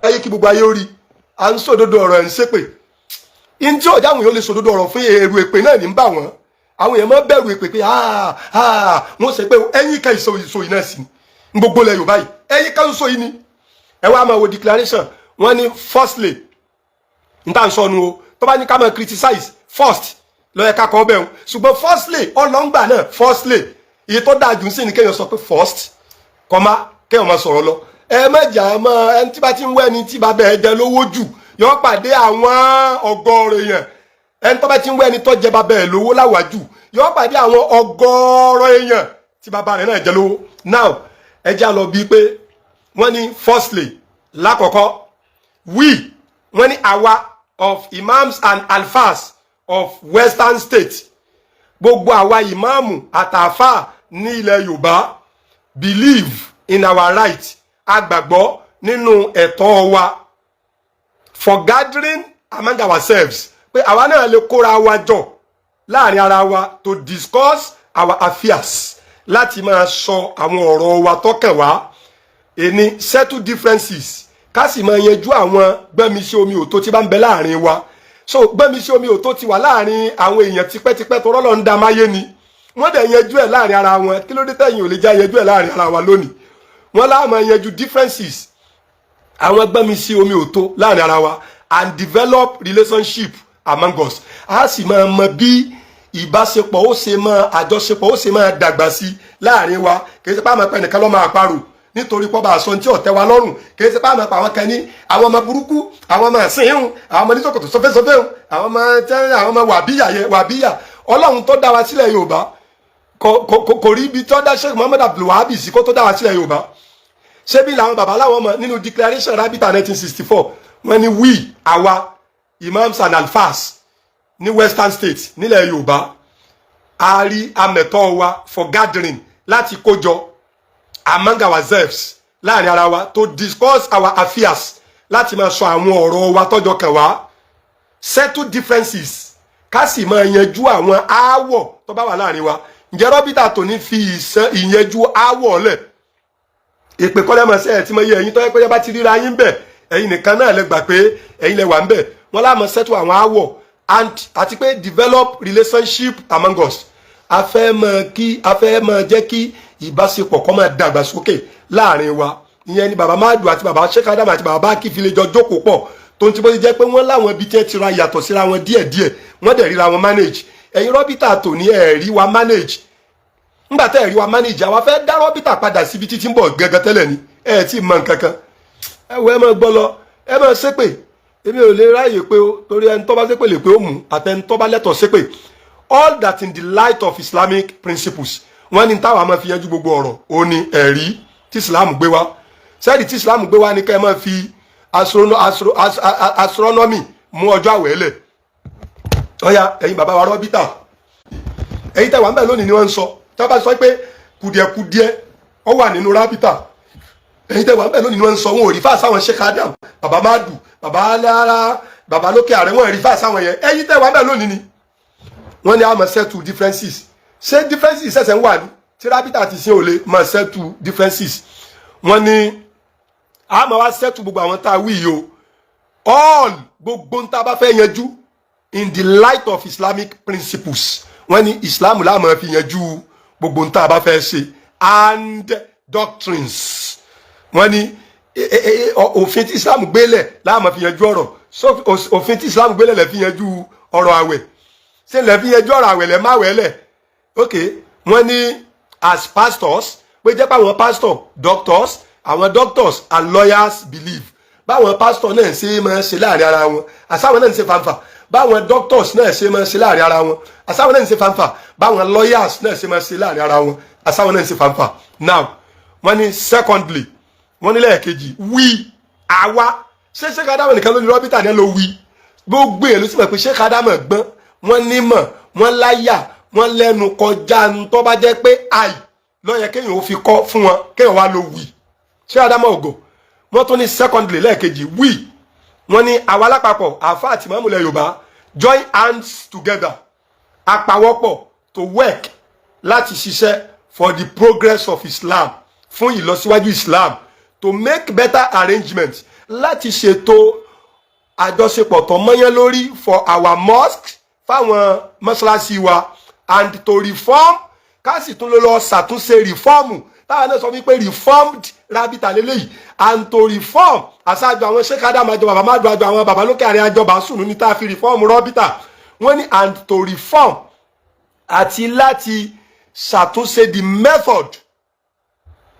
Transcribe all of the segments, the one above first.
Ayé kí gbogbo ayé ó rí à ń sòdodo ọ̀rọ̀ ẹ̀ ń ṣépè in tí ọ̀já àwọn èèyàn lè sòdodo ọ̀rọ̀ fún èrò èpè náà ní ń bà wọ́n. Àwọn èèyàn máa bẹ̀rù èpè pé wọ́n ṣe pé ẹ̀yìn ká ìsọ ìsọ yìí náà sí ní gbogbo ilẹ̀ Yorùbá yìí, ẹ̀yìn ká ń sọ yìí ni. Ẹ wá máa wo declaration. Wọ́n ní firstly, n tá n sọnu o, tó bá ní ká máa criticize, first ló yẹ ká kọ́ bẹ́ẹ̀ o, ṣùgbọ́n firstly ọlọ́ngbà náà. Firstly, iye tó dáa jù ń sìn ní kéèyàn sọ pé first comma, kéèyàn máa sọ̀rọ̀ lọ. Ẹ mẹ́jà mọ́ ẹni tí bá ti ń wẹ́ ni tí bá bẹ́ẹ̀ jẹ lówó jù yọ pàdé àwọn ọgọ́rọ̀ èèyàn. Ẹni tó bá ti ń wẹ́ ẹni tó jẹ bàbá ẹ̀ lówó láwàjù yọ pàdé àwọn ọgọ́rọ̀ èèyàn tí bàbá rẹ̀ náà jẹ lówó. Now, ẹ já lọ bíi pé wọ́n ní firstly, lákọ̀ọ́kọ́, we, wọ́n ní àwa, of imams and alfas of Western State, gbogbo àwa ìmáàmù àtàfà ní ilẹ̀ Yorùbá, believe in our right, a gbàgbọ́ nínú ẹ̀tọ́ wa, for gathering among ourselves, pé àwa náà lè kóra wa jọ láàrin ara wa, to discuss our affairs, láti máa sọ àwọn ọ̀rọ̀ wa tọ́kàn wá ẹni, settle differences, ká sì máa yanjú àwọn gbẹ́mi sí omi òtó tí bá ń bẹ láàrin wa. So gbẹ́mi sí omi òtó ti wà láàrin àwọn èèyàn tipẹ́tipẹ́ tó rọ́lọ́ ń da máyé ni wọ́n dẹ̀ yanjú ẹ̀ láàrin ara wọn. Kí ló dé tẹ̀yìn ò lè já yanjú ẹ̀ láàrin ara wa lónìí? Wọ́n láà máa yanjú differences, àwọn gbẹ́mi sí omi òtó láàrin ara wa, and develop relationship among us, a sì máa mọ bí ìbáṣepọ̀ ó ṣe máa, àjọṣepọ̀ ó ṣe máa dàgbà sí láàrin wa. Kì í ṣe pé àmọ́ pẹ́ nìkan ló máa parò nítorí pọ́ bá aṣọ tí ò tẹ́ wa lọ́rùn. Kì í ṣe pé àmọ́ pa àwọn kan ní àwọn ọmọ burúkú, àwọn ọmọ ẹ̀sìn ìhùn, àwọn ọmọ oníṣòkòtò sọfẹ́sọfẹ́ hùn, àwọn ọmọ tẹ́, àwọn ọmọ wàbíyà yẹn, wàbíyà. Ọlọ́run tó dá wa sílẹ̀ Yorùbá kò rí ibi tó dá Sheikh Muhammad Abdul Wahab sí kó tó dá wa sílẹ̀ Yorùbá. Ṣé bí làwọn bàbá láwọn ọmọ nínú declaration Rabita 1964, wọ́n ní we, àwa, imams and alfas ní Western States, nílẹ̀ Yorùbá, a rí amẹ̀tọ́ wa for gathering, láti kójọ, among ourselves, láàrin ara wa, to discuss our affairs, láti máa sọ àwọn ọ̀rọ̀ wa tọ́jọ́ kàn wá, settle differences, ká sì máa yanjú àwọn aáwọ̀ tó bá wà láàrin wa. Ǹjẹ́ rọ́bìtà tó ní fi ìyanjú aáwọ̀ lẹ̀? Èpè kọ́lẹ́ mọ̀ sí ẹ̀ tí mo yẹ ẹ̀yin tó yẹ pé bá ti ríra yín bẹ̀, ẹ̀yin nìkan náà lẹ gbà pé ẹ̀yin lẹ wà ń bẹ̀. Wọ́n láàmú settle àwọn aáwọ̀ and àti pé develop relationship among us. A fẹ́ mọ kí a fẹ́ mọ jẹ́ kí ìbáṣepọ̀ kó máa dàgbàsókè láàrin wa. Ìyẹn ni bàbá Madu àti bàbá Sheikh Adam àti bàbá Bákì fi lè jọ jókòó pọ̀, tó ń tí bó ti jẹ́ pé wọ́n láwọn ibi tí ẹ ti ra yàtọ̀ síra wọn díẹ̀díẹ̀, wọ́n dẹ̀ ríra wọn manage. Ẹ̀yin rọ́bìtà tò ní ẹ̀rí wa manage. Ńgbà tẹ́ ẹ̀rí wa manage, àwa fẹ́ dá rọ́bìtà padà síbi títí ń bọ̀ gẹ́gẹ́ tẹ́lẹ̀ ni. Ẹ̀ tí ì mọ nǹkan kan. Ẹ wo, ẹ máa gbọ́ lọ, ẹ máa ṣépè. Èmi ò lè ráàyè pé o, torí ẹni tó bá ṣépè lè pé ó mú àtẹni tó bá lẹ́tọ̀ọ́ ṣépè. All that in the light of Islamic principles. Wọ́n ní táwa máa fi yanjú gbogbo ọ̀rọ̀ ó ní ẹ̀rí tí Islam gbé wá. Sẹ́ẹ̀dì tí Islam gbé wá ní ká ẹ máa fi astronomy mú ọjọ́ àwẹ̀ lẹ̀. Ọ̀ya, ẹ̀yin bàbá wa rọ́bítà, ẹ̀yin tẹ̀wá ń bẹ̀ lónìí ni wọ́n ń sọ. Tí wọ́n bá sọ pé kùdìẹ̀kùdìẹ̀ ó wà nínú rábítà, ẹ̀yin tẹ̀wá ń bẹ̀ lónìí ni wọ́n ń sọ. Wọn ò rí fáà sáwọn Sheikh Adam, bàbá Madu, bàbá alára, bàbá lókè ààrẹ, wọn ò rí fáà sáwọn yẹn. Ẹ̀yin tẹ̀wá ń bẹ̀ lónìí ni wọ́n ní a máa settle differences. Ṣé differences ṣẹ̀ṣẹ̀ ń wà ní tí rábítà ti sin ò lè máa settle differences? Wọ́n ní a máa wá settle gbogbo àwọn tá a wí yìí o, all, gbogbo ń tá a bá fẹ́ yanjú, in the light of Islamic principles. Wọ́n ní Islam la máa fi yanjú gbogbo ń tá a bá fẹ́ ṣe, and doctrines. Wọ́n ní òfin tí Islam gbélẹ̀ la máa fi yanjú ọ̀rọ̀. So òfin tí Islam gbélẹ̀ lẹ fi yanjú ọ̀rọ̀ àwẹ̀? Ṣé lẹ fi yanjú ọ̀rọ̀ àwẹ̀ lẹ má wẹ̀ lẹ̀? Ok, wọ́n ní as pastors, pé jẹ́ pé àwọn pastor, doctors, àwọn doctors and lawyers believe, báwọn pastor náà ṣe máa ṣe láàrin ara wọn, àsáwọn náà ń ṣe fanfa. Báwọn doctors náà ṣe máa ṣe láàrin ara wọn, àsáwọn náà ń ṣe fanfa. Báwọn lawyers náà ṣe máa ṣe láàrin ara wọn, àsáwọn náà ń ṣe fanfa. Now, wọ́n ní secondly, wọ́n ní lẹ́ẹ̀kejì, we, àwa. Ṣé Sheikh Ádámù nìkan ló ní rọ́bìtà ní ẹ ló wí? Gbogbo èlò sì mọ̀ pé Sheikh Ádámù gbọ́n, wọ́n nímọ̀, wọ́n láyà, wọ́n lẹ́nu kọjá ń tó bá jẹ́ pé àì ló yẹ kéèyàn ó fi kọ́ fún wọn, kéèyàn wá ló wí. Sheikh Ádámù ògò. Wọ́n tún ní secondly, lẹ́ẹ̀kejì, we, wọ́n ní àwa lápapọ̀, àfa àti mọ́múlẹ̀ Yorùbá, join hands together, apawọ́pọ̀, to work, láti ṣiṣẹ́, for the progress of Islam, fún ìlọsíwájú Islam, to make better arrangement, Láti ṣètò àjọṣepọ̀ tó mọ́yán lórí for our mosque, fáwọn mọ́ṣáláṣí wa, and to reform, ká sì tún lọ ṣàtúnṣe reform táwọn náà sọ wípé reformed rabita lélẹ́yìí, and to reform àṣàjọ àwọn Sheikh Adam, àjọ bàbá má dùn, àjọ àwọn bàbá lókè àrẹ, àjọ bàṣùnú ní tá a fi reform rọ́bìtà. Wọ́n ní and to reform, àti láti ṣàtúnṣe the method,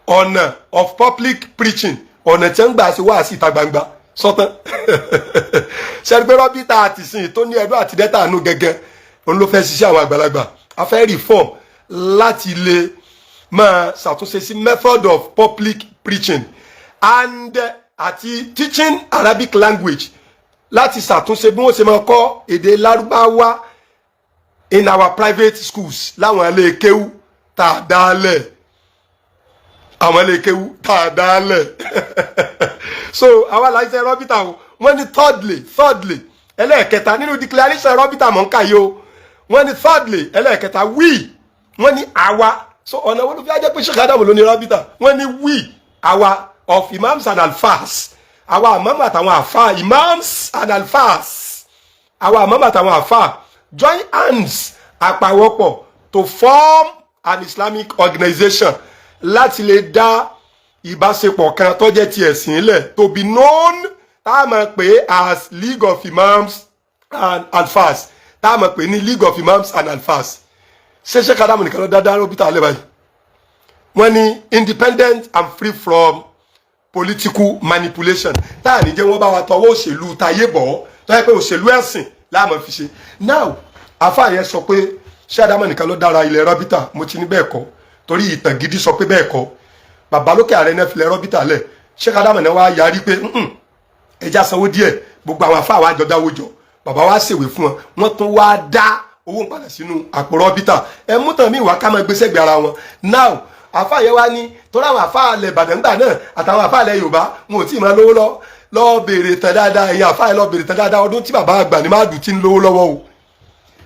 ọ̀nà of public preaching, ọ̀nà tí wọ́n ń gbà ṣe wáàsí ìta gbangba. Sọ́tán ṣẹ́ni pé rọ́bìtà àti sìn tó ní ẹ̀dọ́ àti dẹ́tà nù gẹ́gẹ́, òun ló fẹ́ ṣiṣẹ́ àwọn àgbàlagbà. A fẹ́ reform láti lè máa ṣàtúnṣe sí method of public preaching and àti teaching Arabic language, láti ṣàtúnṣe bí wọ́n ṣe máa kọ́ èdè Lárúbáwá in our private schools, láwọn ilé kéwú tá a dálẹ̀, àwọn ilé kéwú tá a dálẹ̀. So àwa là ń ṣe rọ́bìtà o. Wọ́n ní thirdly, ẹlẹ́ẹ̀kẹta nínú declaration rọ́bìtà mọ̀ ń kà yìí o. Wọ́n ní thirdly, ẹlẹ́ẹ̀kẹta, we, wọ́n ní àwa. So ọ̀nà wo ló fi ajẹ́ pé Sheikh Adamu ló ní rọ́bìtà? Wọ́n ní we, àwa of imams and alfas, àwa àmọ́mọ́ àtàwọn àfa, imams and alfas, àwa àmọ́mọ́ àtàwọn àfa, join hands, àpàwọ́pọ̀, to form an Islamic organization, láti lè dá ìbáṣepọ̀ kan tó jẹ́ ti ẹ̀sìn lẹ̀, to be known, tá a mọ̀ pé as League of Imams and Alfas, tá a mọ̀ pé ní League of Imams and Alfas. Ṣé Sheikh Adamu nìkan ló dá rọ́bìtà lẹ́ báyìí? Wọ́n ní independent and free from political manipulation, tá à ní jẹ́ wọ́n bá wa tọwọ́ òṣèlú tayé bọ̀, tó yẹ pé òṣèlú ẹ̀sìn láàmú fi ṣe. Now, àfáà yẹn sọ pé ṣé Adamu nìkan ló dára ilẹ̀ rọ́bìtà? Mo ti ní bẹ́ẹ̀ kọ́, torí ìtàn gidi sọ pé bẹ́ẹ̀ kọ́. Bàbá lókè ààrẹ náà filẹ̀ rọ́bìtà lẹ̀. Sheikh Adamu náà wá yarí pé ẹja sanwó díẹ̀. Gbogbo àwọn àfáà wa jọ dáwó jọ, bàbá wa ṣèwé fún wọn, wọ́n tún wá dá owó padà sínú àpò rọ́bìtà. Ẹ mú tàn mí wá ká máa gbéṣẹ́ gbé ara wọn. Now, àfáà yẹn wá ní torí àwọn àfáà alẹ̀ Ìbàdàn gbà náà àtàwọn àfáà alẹ̀ Yorùbá, wọn ò tí ì máa lówó lọ. Lọ béèrè tán dáadáa, ẹ̀yin àfáà yẹn, lọ béèrè tán dáadáa ọdún tí bàbá àgbà ní máàdù ti ń lówó lọ́wọ́ o.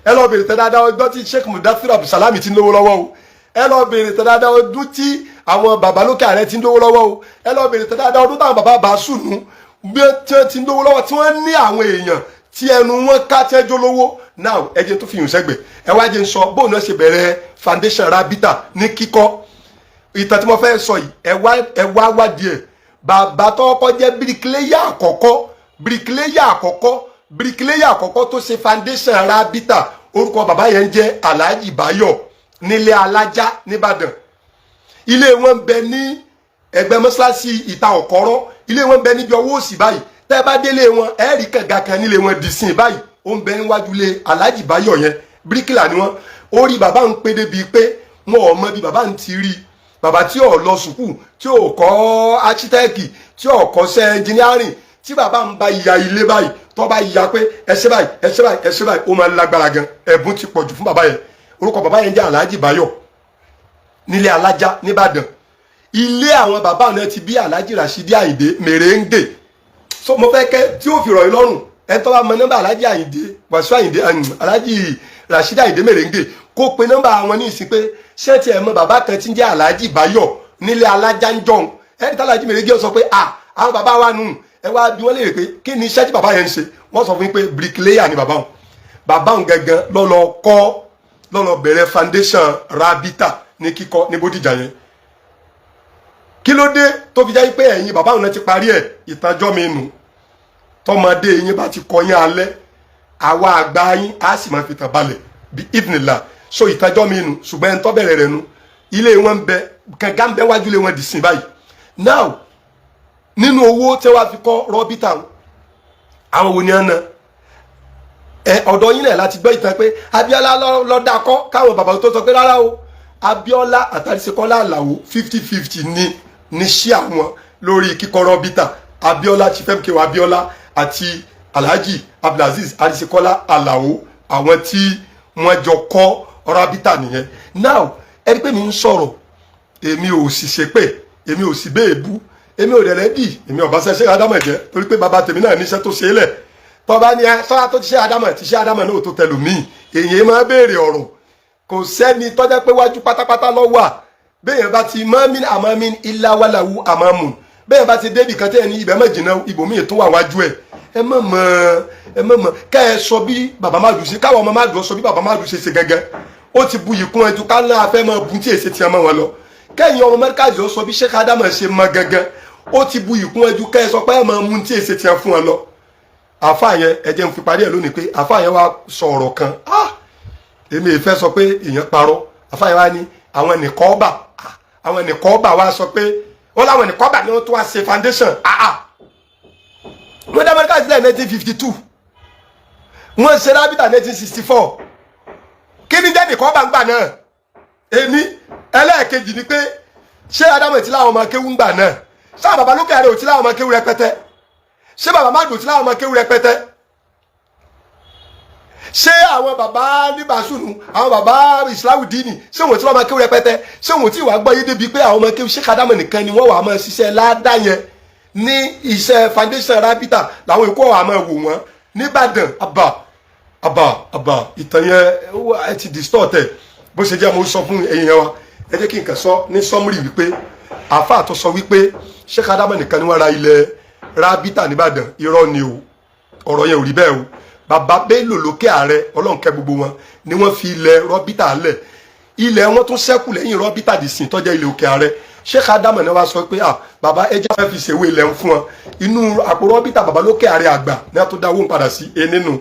Ẹ lọ béèrè tán dáadáa ọdún tí Sheikh Mudathir Abdulsalami ti ń lówó lọ́wọ́ o. Ẹ lọ béèrè tán dáadáa ọdún tí àwọn bàbá lókè ààrẹ ti ń lówó lọ́wọ́ o. Ẹ lọ béèrè tán dáadáa ọdún táwọn bàbá bá sùnú bí wọ́n ti ń lówó lọ́wọ́, tí wọ́n ní àwọn èèyàn tí ẹnu wọn ká tí ẹ jó lówó. Now, ẹ jẹ́ tó fi hùn sẹ́gbẹ̀, ẹ wá jẹ́ ń sọ bóun náà ṣe bẹ̀rẹ̀ foundation rabita ní kíkọ́. Ìtàn tí mo fẹ́ sọ yìí, ẹ wá wádìí ẹ̀. Bàbá tó kọ́kọ́ jẹ́ bricklayer àkọ́kọ́, bricklayer àkọ́kọ́, bricklayer àkọ́kọ́ tó ṣe foundation rabita, orúkọ bàbá yẹn ń jẹ́ Alhaji Bayo, nílé Alájá nìbàdàn. Ilé wọn ń bẹ ní ẹ̀gbẹ́ mọ́ṣáláṣí ìta ọ̀kọ́rọ́. Ilé wọn ń bẹ níbi ọwọ́ òsì báyìí. Tẹ́ ẹ bá délé wọn, ẹ rí kànga kan nílé wọn dì sí báyìí, ó ń bẹ níwájú ilé Alhaji Bayo yẹn. Bíríkìlà ni wọn. Ó rí bàbá ń pé débi pé wọn ò mọ bí bàbá ń ti rí. Bàbá tí ò lọ sùkúù, tí ò kọ́ architect, tí ò kọ́ṣẹ́ engineering, tí bàbá ń bá ya ilé báyìí, tó bá ya pé ẹ ṣe báyìí, ẹ ṣe báyìí, ẹ ṣe báyìí, ó máa ń lágbára gan. Ẹ̀bùn ti pọ̀jù fún bàbá yẹn. Orúkọ bàbá yẹn jẹ́ Alhaji Bayo, nílé Alájá nìbàdàn. Ilé àwọn bàbá náà ti bí Alhaji Rashidi Ayinde Mèrèǹgè. So mo fẹ́ kẹ́ tí ó fi rọ̀ yín lọ́rùn, ẹ tó bá mọ nọ́mbà Alhaji Ayinde Wàsíù Ayinde, Alhaji Rashidi Ayinde Mèrèǹgè, kó pe nọ́mbà àwọn ní ìsìn pé ṣé tiẹ̀ mọ bàbá kan tí ń jẹ́ Alhaji Bayo nílé Alájá ń jọ̀hún? Ẹni tí Alhaji Mèrèǹgè sọ pé à àwọn bàbá wa nù, ẹ wá bí wọ́n lè rè pé kí ni iṣẹ́ tí bàbá yẹn ń ṣe. Wọ́n sọ fún yín pé bricklayer ni bàbá wọn. Bàbá wọn gangan lọ́lọ́ kọ́, lọ́lọ́ bẹ̀rẹ̀ foundation rabita ní kíkọ́ ní Bódìjà yẹn. Kí ló dé tó fi jẹ́ pé ẹ̀yin bàbá òun náà ti parí ẹ̀? Ìtànjọ́ mi nù. Tọmọdé yín bá ti kọyán alẹ́, àwa àgbà yín á sì máa fi tàn balẹ̀ bí ìdìnnìlà. So ìtànjọ́ mi nù, ṣùgbọ́n ẹni tó bẹ̀rẹ̀ rẹ̀ nu, ilé wọn ń bẹ, kànga ń bẹ wájú ilé wọn dì sí báyìí. Now, nínú owó tí wàá fi kọ́ rọ́bìtà, àwọn wo ni wọn ná? Ẹ ọ̀dọ̀ yín náà láti gbọ́ ìtàn pé Abíọ́lá ló dá kọ́, káwọn bàbá tó sọ pé rárá o, Abíọ́lá àtàrísẹ́kọ́lá Àlàó 50-50 ní sí àwọn lórí kíkọ́ rọ́bìtà. Abíọ́lá, Chief MKO Abíọ́lá àti Alhaji Abdulaziz Àrísẹ́kọ́lá Àlàó, àwọn tí wọ́n jọ kọ́ rọ́bìtà nìyẹn. Now, ẹni pé mi ń sọ̀rọ̀, èmi ò sì ṣépè, èmi ò sì béèbú, èmi ò rẹ̀ rẹ́dì, èmi ò bá ṣe ṣe Ádámọ̀ jẹ́, torí pé bàbá tèmi náà níṣẹ́ tó ṣe é lẹ̀. Tọ́ba ní ẹ sọ́ra tó ti ṣe Ádámọ̀, ti ṣe Ádámọ̀ náà tó tẹlòmíì. Èyí máa béèrè ọ̀rọ̀, kò sẹ́ni tọ́jẹ́ pé wájú pátápátá lọ wà. Béèyàn bá ti mọ́mí àmọ́mí ìlàwálàwù àmọ́mù. Bẹ́ẹ̀ bá ti débì kan tẹ́ ẹ ní ibẹ̀ mọ̀ jìnnà, ibòmíì tó wà wájú ẹ̀. Ẹ mọ̀ mọ̀, ẹ mọ̀ mọ̀ kẹ́ ẹ sọ bí bàbá má dùn sí, káwọn ọmọ má dùn sọ bí bàbá má dùn ṣe ṣe gẹ́gẹ́. Ó ti bu ìkún ẹjú ká ńlá afẹ́ mọ̀ bu tí èsì tiẹ̀ mọ́ wọn lọ. Kẹ́yìn ọmọ mẹ́ríkàzì ó sọ bí Sheikh Adamu ṣe mọ gẹ́gẹ́. Ó ti bu ìkún ẹjú kẹ́ ẹ sọ pé ẹ mọ̀ mú tí èsì tiẹ̀ fún wọn lọ. Àfa yẹn, ẹ jẹ́ n fi parí ẹ̀ lónìí pé àfa yẹn wá sọ ọ̀rọ̀ kan. Ah, èmi ìfẹ́ sọ pé èèyàn parọ́. Àfa yẹn wá ní àwọn nìkọ́ọ̀bà wá sọ pé wọ́n láwọn nìkọ́ọ̀bà ni wọ́n tó wá ṣe foundation. Ah ah, wọ́n dá Amẹ́ríkà sílẹ̀ 1952, wọ́n ṣe rábìtà 1964. Kí ni jẹ́ nìkọ́ọ̀bà ń gbà náà? Èmi ẹlẹ́ẹ̀kejì ni pé, ṣé Ádámù ti láwọn ọmọ kéwú ń gbà náà? Ṣé bàbá lókè àrẹ ò ti láwọn ọmọ kéwú rẹpẹtẹ? Ṣé bàbá má dùn ti láwọn ọmọ kéwú rẹpẹtẹ? Ṣé àwọn bàbá níbàṣùnù, àwọn bàbá Islahudini, ṣé wọn ti láwọn ọmọ kéwú rẹpẹtẹ? Ṣé wọn ti wàá gbọ́ yé débi pé àwọn ọmọ kéwú ṣé Ádámù nìkan ni wọ́n wàá máa ṣiṣẹ́ ládàá yẹn ní iṣẹ́ foundation rábìtà làwọn èkó wàá máa wò wọ́n nìbàdàn? Àbà àbà àbà, ìtàn yẹn ẹ ti distort ẹ. Bó ṣe jẹ́ mo sọ fún ẹ̀yin yẹn wa. Ẹ jẹ́ kí n kàn sọ ní summary wípé àáfàá tó sọ wípé Sheikh Adamu nìkan ni wọ́n ra ilẹ̀ rábìtà nìbàdàn, irọ́ ni o. Ọ̀rọ̀ yẹn ò rí bẹ́ẹ̀ o. Bàbá Bello lókè ààrẹ, ọlọ́nkẹ́ gbogbo wọn ni wọ́n fi ilẹ̀ rọ́bìtà lẹ̀. Ilẹ̀ wọn tún ṣẹ́kù lẹ́yìn rọ́bìtà dì sìn tọ́jà ilẹ̀ òkè ààrẹ. Sheikh Adamu náà wá sọ pé, ah, bàbá, ẹ jẹ́ fẹ́ fi ṣèwé ilẹ̀ ń fún wọn. Inú àpò rọ́bìtà bàbá lókè ààrẹ àgbà ní wọ́n tó dáwó ń padà sí e nínú.